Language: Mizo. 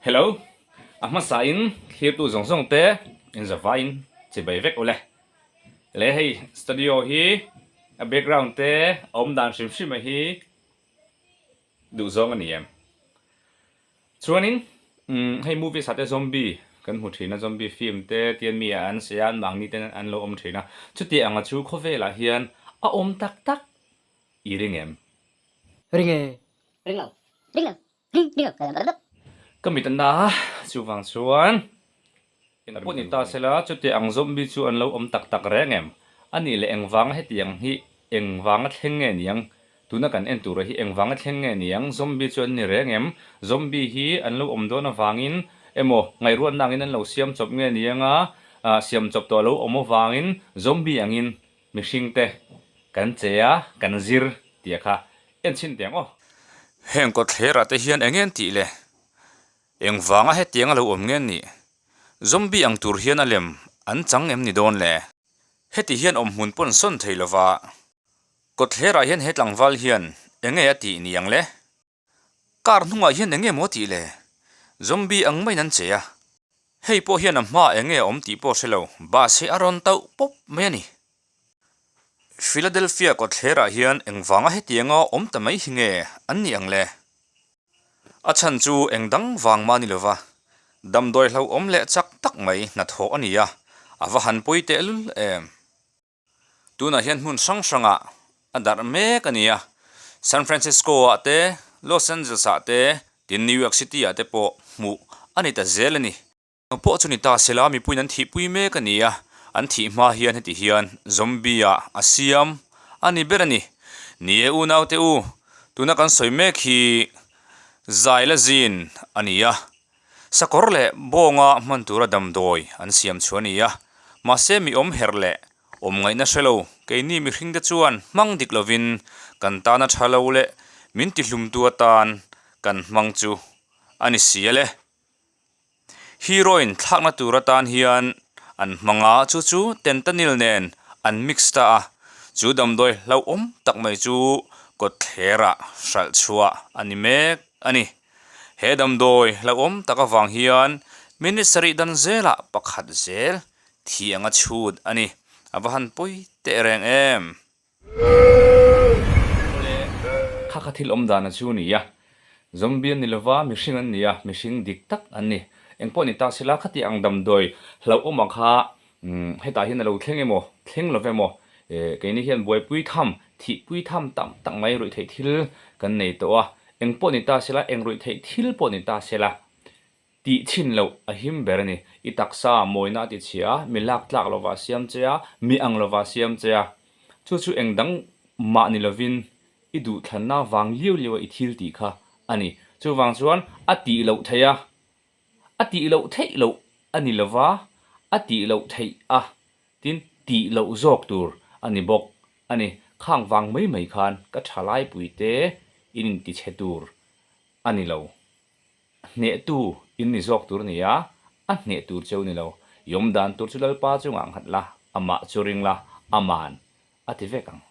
Hello, a hmasa in thlirtu zawng zawng te in zavaiin chibai vek ule. Le hei studio hi a background te a awm dan hrim hrim a hi duh zawng a ni em. Chuanin hei movies ah te zombie kan hmu thin a, zombie film te tian mi ah an sawi a, an mahni ten an lo awm thin a. Chuti anga chu khawvelah hian a awm tak tak i ring em? Ring e. Ring lo. Ring lo. Ka mit a na a, chuvang chuan engpawh ni ta sela chuti ang zombie chu an lo awm tak tak reng em? A nih leh engvanga hetiang hi engvanga thleng nge niang? Tuna kan en tura hi engvanga thleng nge niang? Zombie chu an ni reng em? Zombie hi an lo awm dawn avangin emaw ngaihruatna angin an lo siam chawp nge niang a, siam chawp tawh lo awm avangin zombie angin mihringte kan che a, kan zir tih kha En chhin teh ang aw. Heng kawtthlerah te hian eng nge an tih le? Engvanga hetiang a lo awm nge an nih? Zombie ang tur hian a lem an chang em ni dawn le? Heti hian awm hmun pawn sawn thei lova kawtthlerah hian he tlangval hian eng nge a tih ni ang le? Car hnungah hian eng nge maw tih le? Zombie ang maiin an che a. Hei pawh hian a hmaah eng nge a awm tih pawh hre lo, bus hi a rawn tauh pawp mai a ni. Philadelphia kawtthlerah hian engvanga hetianga awm ta mai hi nge an nih ang le? A chhan chu eng dang vang mah ni lova, damdawi hlauhawm leh chak tak mai hnathawh a ni a, a va han pawi tehlul em. Tunah hian hmun hrang hrangah a darh mek a ni a, San Francisco-ah te, Los Angeles-ah te, tin New York City-ah te pawh hmuh a ni ta zel a ni. Eng pawh chu ni ta sela mipuiin an thihpui mek a ni a, an thih hma hian heti hian zombie ah a siam a ni ber a ni. Ni e unaute u, tuna kan sawi mek hi Zaila zin a ni a, sakawr leh bawnga hman tura damdawi an siam chu a ni a, mahse mi awm herh leh awm ngaihna hre lo keini mihringte chuan hmang dik lovin kan tana tha lo leh min tihlumtu atan kan hmang chu a ni si a le. Heroin thlakna tur atan hian an hmang a, chu chu Tentanil nen an mix ta a, chu damdawi hlauhawm tak mai chu kawtthlerah hralh chhuah a ni mek a ni. He damdawi hlauhawm tak avang hian minute sarih dan zelah pakhat zel thi anga chhut a ni. A va han pawi teh reng em? Awle, kha kha thil awm dan a chu ni a. Zombie an ni lova, mihring an ni a, mihring dik tak an ni. Engpawh ni ta sela, khati ang damdawi hlauhawm ang kha hetah hian a lo thleng emaw, thleng lo emaw, keini hian buaipui tham, thihpui tham tam tak mai ruihtheih thil kan nei tawh a. Engpawh ni ta sela, eng ruihtheih thil pawh ni ta sela, Tih chhin loh a him ber a ni. I taksa mawina a ti chhia a, mi lak tlak lova a siam che a, mi ang lova a siam che a. Chu chu eng dang mah ni lovin i duhthlanna vang liau liau a i thil tih kha a ni. Chuvang chuan a tih loh theih a, a tih loh theih loh a ni lova, a tih loh theih a, tin tih loh zawk tur a ni bawk a ni. Khang vang mai mai khan ka thalaipui te in intichhe tur a ni lo. Hnehtu in ni zawk tur a ni a, a hneh tur cheu ni lo. I awm dan tur chu Lalpa chungah nghat la, amah chu ring la, aman a ti vek ang.